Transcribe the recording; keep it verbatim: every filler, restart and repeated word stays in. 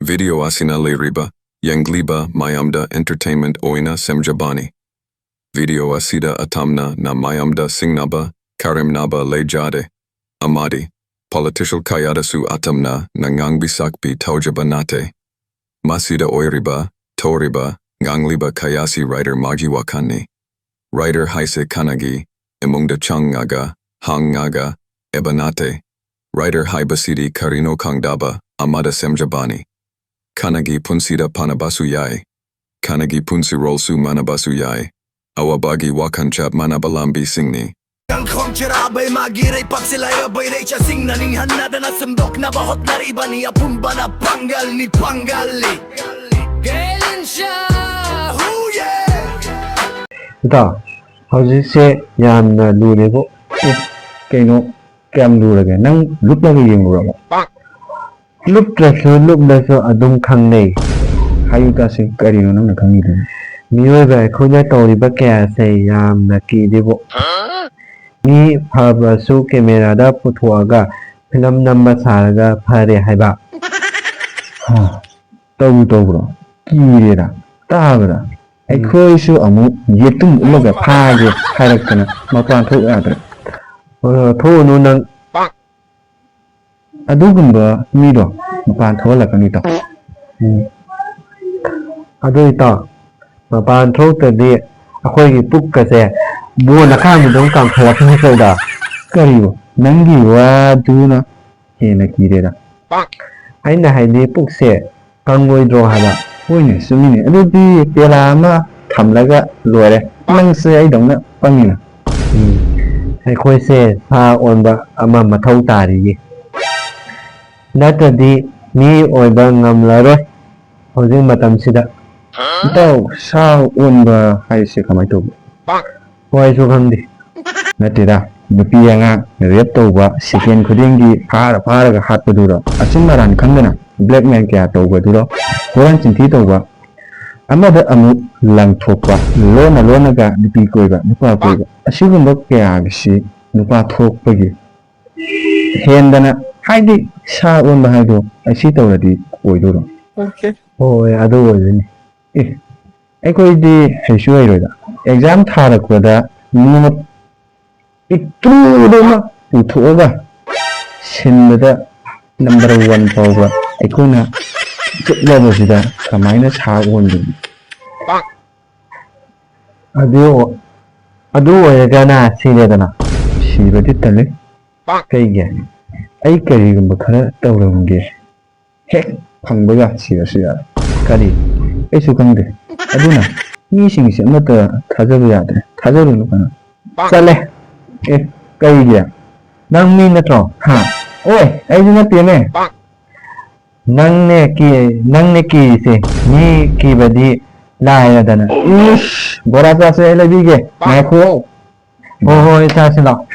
Video ꯑꯁꯤꯅ ꯂꯩꯔꯤꯕ ꯌꯦꯡꯂꯤꯕ ꯃꯌꯥꯝꯗ entertainment ꯑꯣꯏꯅ ꯁꯦꯝꯖꯕꯅꯤ꯫ Video ꯑꯁꯤꯗ ꯑꯇꯝꯅ ꯅ ꯃꯌꯥꯝꯗ ꯁꯤꯡꯅꯕ, ꯀꯔꯦꯝꯅꯕ ꯂꯩꯖꯗꯦ꯫ ꯑꯃꯗꯤ political ꯀꯌꯥꯗꯁꯨ ꯑꯇꯝꯅ ꯅ ꯉꯥꯡꯕꯤ ꯁꯛꯄꯤ ꯇꯧꯖꯕ ꯅꯠꯇꯦ꯫ ꯃꯁꯤꯗ ꯑꯣꯏꯔꯤꯕ, ꯊꯣꯛꯔꯤꯕ, ꯉꯥꯡꯂꯤꯕ ꯀꯌꯥꯁꯤ writer ꯃꯥꯒꯤ ꯋꯥꯈꯜꯅꯤ꯫ Writer ꯍꯥꯏꯁꯦ ꯈꯥꯅꯒꯤ ꯏꯃꯨꯡꯗ ꯆꯪꯉꯒ, ꯍꯪꯉꯒ, ꯏꯕ ꯅꯠꯇꯦ꯫ Writer ꯍꯥꯏꯕꯁꯤꯗꯤ ꯀꯔꯤꯅꯣ ꯈꯪꯗꯕ ꯑꯃꯗ ꯁꯦꯝꯖꯕꯅꯤ꯫ ꯈꯥꯅꯒꯤ ꯄꯨꯟꯁꯤꯗ ꯐꯥꯅꯕꯁꯨ ꯌꯥꯏ꯫ ꯈꯥꯅꯒꯤ ꯄꯨꯟꯁꯤꯔꯣꯜꯁꯨ ꯃꯥꯟꯅꯕꯁꯨ ꯌꯥꯏ꯫ ꯑꯋꯥꯕꯒꯤ ꯋꯥꯈꯜ ꯆꯞ ꯃꯥꯟꯅꯕ ꯂꯝꯕꯤꯁꯤꯡꯅꯤ꯫ ꯀꯪꯈꯣꯡ ꯆꯔꯥꯕꯩ ꯃꯥꯒꯤ ꯂꯩꯄꯥꯛꯁꯤ ꯂꯥꯏꯔꯕꯩ ꯂꯩꯆꯠꯁꯤꯡꯅ ꯅꯤꯡꯍꯟꯅꯗꯅ ꯁꯦꯝꯗꯣꯛꯅꯕ ꯍꯣꯠꯅꯔꯤꯕꯅꯤ꯫ ꯑꯄꯨꯝꯕꯅ ꯄꯥꯡꯒꯜꯅꯤ, ꯄꯥꯡꯒꯜꯅꯤ꯫ ꯒꯦꯂꯤꯟꯁꯥ, ꯍꯨꯌꯦ! ꯏꯇꯥꯎ, ꯍꯧꯖꯤꯛꯁꯦ ꯌꯥꯝꯅ ꯂꯨꯔꯦꯕꯣ꯫ ꯑꯦ, ꯀꯩꯅꯣ, ꯀꯌꯥꯝ ꯂꯨꯔꯒꯦ? ꯅꯪ ꯂꯨꯞꯂꯒ ꯌꯦꯡꯂꯨꯔꯕꯣ? ꯂꯨꯞꯇ꯭ꯔꯁꯨ ꯂꯨꯞꯂꯁꯨ ꯑꯗꯨꯝ ꯈꯪꯅꯩ꯫ ꯍꯥꯏꯌꯨ ꯇꯥꯁꯤ, ꯀꯔꯤꯅꯣ ꯅꯪꯅ ꯈꯪꯉꯤꯗꯨꯅ? ꯃꯤꯑꯣꯏꯕ ꯑꯩꯈꯣꯏꯅ ꯇꯧꯔꯤꯕ ꯀꯌꯥꯁꯦ ꯌꯥꯝꯅ ꯀꯤꯗꯦꯕꯣ꯫ ꯃꯤ ꯐꯕꯁꯨ ꯀꯦꯃꯦꯔꯥꯗ ꯄꯨꯊꯣꯛꯑꯒ ꯐꯤꯂꯝ ꯅꯝꯕ ꯁꯥꯔꯒ ꯐꯔꯦ ꯍꯥꯏꯕ꯫ ꯍꯥ, ꯇꯧꯕꯨ ꯇꯧꯕ꯭ꯔꯣ? ꯀꯤꯔꯦꯗ, ꯇꯥꯕꯗ꯫ ꯑꯩꯈꯣꯏꯁꯨ ꯑꯃꯨꯛ ꯌꯦꯇꯨꯝ ꯎꯞꯂꯒ ꯐꯥꯒꯦ ꯍꯥꯏꯔꯛꯇꯅ ꯃꯄꯥꯟ ꯊꯣꯛ ꯌꯥꯗ꯭ꯔꯦ꯫ ꯑ, ꯊꯣꯛꯎꯅꯨ ꯅꯪ꯫ ꯑꯗꯨꯒꯨꯝꯕ ꯃꯤꯗꯣ ꯃꯄꯥꯟ ꯊꯣꯛꯍꯜꯂꯛꯀꯅꯨ ꯏꯇꯥꯎ꯫ ꯎꯝ꯫ ꯑꯗꯨ ꯏꯇꯥꯎ, ꯃꯄꯥꯟ ꯊꯣꯛꯇ꯭ꯔꯗꯤ ꯑꯩꯈꯣꯏꯒꯤ ꯄꯨꯛꯀꯁꯦ ꯕꯣꯟ ꯑꯀꯥꯝꯕꯗꯧ ꯀꯥꯝꯈꯠꯂꯛꯀꯅꯤ ꯀꯧꯗ꯫ ꯀꯔꯤꯕꯣ? ꯅꯪꯒꯤ ꯋꯥꯗꯨꯅ ꯍꯦꯟꯅ ꯀꯤꯔꯦꯗ꯫ ꯑꯩꯅ ꯍꯥꯏꯗꯤ ꯄꯨꯛꯁꯦ ꯀꯪꯉꯣꯏꯗ꯭ꯔꯣ ꯍꯥꯏꯕ꯫ ꯍꯣꯏꯅꯦ, ꯆꯨꯝꯃꯤꯅꯦ꯫ ꯑꯗꯨꯗꯤ ꯄꯦꯂꯥ ꯑꯃ ꯊꯝꯂꯒ ꯂꯣꯏꯔꯦ꯫ ꯅꯪꯁꯦ ꯑꯩꯗꯧꯅ ꯄꯪꯉꯤꯅ꯫ ꯎꯝ꯫ ꯑꯩꯈꯣꯏꯁꯦ ꯁꯥ ꯑꯣꯟꯕ ꯑꯃ ꯃꯊꯧ ꯇꯥꯔꯤꯌꯦ꯫ ꯅꯠꯇ꯭ꯔꯗꯤ ꯃꯤ ꯑꯣꯏꯕ ꯉꯝꯂꯔꯣꯏ ꯍꯧꯖꯤꯛ ꯃꯇꯝꯁꯤꯗ꯫ ꯏꯇꯥꯎ, ꯁꯥ ꯑꯣꯟꯕ ꯍꯥꯏꯁꯦ ꯀꯃꯥꯏꯅ ꯇꯧꯕ? ꯍꯣꯏ, ꯑꯩꯁꯨ ꯈꯪꯗꯦ꯫ ꯅꯠꯇꯦꯗ, ꯅꯨꯄꯤ ꯑꯉꯥꯡ ꯔꯦꯞ ꯇꯧꯕ, ꯁꯦꯀꯦꯟ ꯈꯨꯗꯤꯡꯒꯤ ꯐꯥꯔ ꯐꯥꯔꯒ ꯍꯥꯠꯄꯗꯨꯔꯣ? ꯑꯆꯨꯝ ꯑꯔꯥꯟ ꯈꯪꯗꯅ ꯕ꯭ꯂꯦꯛꯃꯦꯟ ꯀꯌꯥ ꯇꯧꯕꯗꯨꯔꯣ? ꯍꯨꯔꯥꯟ ꯆꯤꯟꯊꯤ ꯇꯧꯕ, ꯑꯃꯗ ꯑꯃꯨꯛ ꯂꯪꯊꯣꯛꯄ, ꯂꯣꯟꯅ ꯂꯣꯟꯅꯒ ꯅꯨꯄꯤ ꯀꯣꯏꯕ, ꯅꯨꯄꯥ ꯀꯣꯏꯕ, ꯑꯁꯤꯒꯨꯝꯕ ꯀꯌꯥꯒꯤꯁꯤ ꯅꯨꯄꯥ ꯊꯣꯛꯄꯒꯤ ꯍꯦꯟꯗꯅ, ꯍꯥꯏꯗꯤ ꯁꯥ ꯑꯣꯟꯕ ꯍꯥꯏꯗꯣ ꯑꯁꯤ ꯇꯧꯔꯗꯤ ꯑꯣꯏꯗꯣꯏꯔꯣ? ꯍꯣꯏ, ꯑꯗꯨ ꯑꯣꯏꯗꯣꯏꯅꯤ꯫ ꯑꯦ, ꯑꯩꯈꯣꯏꯗꯤ ꯍꯩꯁꯨ ꯍꯩꯔꯣꯏꯗ꯫ ꯑꯦꯛꯖꯥꯝ ꯊꯥꯔꯛꯄꯗ ꯅꯣꯠ ꯄꯤꯛꯇ꯭ꯔꯨꯗꯨꯃ ꯄꯨꯊꯣꯛꯑꯒ ꯁꯤꯟꯕꯗ ꯅꯝꯕꯔ ꯋꯥꯟ ꯐꯥꯎꯕ ꯑꯩꯈꯣꯏꯅ ꯆꯠꯂꯕꯁꯤꯗ ꯀꯃꯥꯏꯅ ꯁꯥꯔ ꯑꯣꯟꯗꯣꯏꯅꯣ? ꯑꯗꯨ, ꯑꯗꯨ ꯑꯣꯏꯔꯒꯅ ꯁꯤꯔꯦꯗꯅ꯫ ꯁꯤꯕꯗꯤ ꯇꯜꯂꯤ꯫ ꯀꯩꯒꯤ? ꯑꯩ ꯀꯔꯤꯒꯨꯝꯕ ꯈꯔ ꯇꯧꯔꯝꯒꯦ꯫ ꯍꯦꯛ ꯐꯪꯕꯒ ꯁꯤꯔꯁꯨ ꯌꯥꯔꯦ꯫ ꯀꯔꯤ? ꯑꯩꯁꯨ ꯈꯪꯗꯦ꯫ ꯑꯗꯨꯅ ꯃꯤꯁꯤꯡꯁꯦ ꯑꯃꯠꯇ ꯊꯥꯖꯕ ꯌꯥꯗ꯭ꯔꯦ꯫ ꯊꯥꯖꯔꯨꯅꯨ ꯀꯅꯥ꯫ ꯆꯠꯂꯦ꯫ ꯑꯦ, ꯀꯩꯒꯤ? ꯅꯪ ꯃꯤ ꯅꯠꯇ꯭ꯔꯣ? ꯍꯥ? ꯑꯣꯏ, ꯑꯩꯗꯤ ꯅꯠꯇꯦꯅꯦ꯫ ꯅꯪꯅꯦ ꯀꯤ-, ꯅꯪꯅꯦ ꯀꯤꯔꯤꯁꯦ꯫ ꯃꯤ ꯀꯤꯕꯗꯤ ꯂꯥꯏꯔꯗꯅ꯫ ꯏꯁ, ꯕꯣꯔꯥ ꯆꯥꯁꯦ, ꯑꯩ ꯂꯩꯕꯤꯒꯦ꯫ ꯉꯥꯏꯈꯣ꯫ ꯍꯣꯏ, ꯍꯣꯏ, ꯆꯥꯁꯤ ꯂꯥꯛꯑꯣ꯫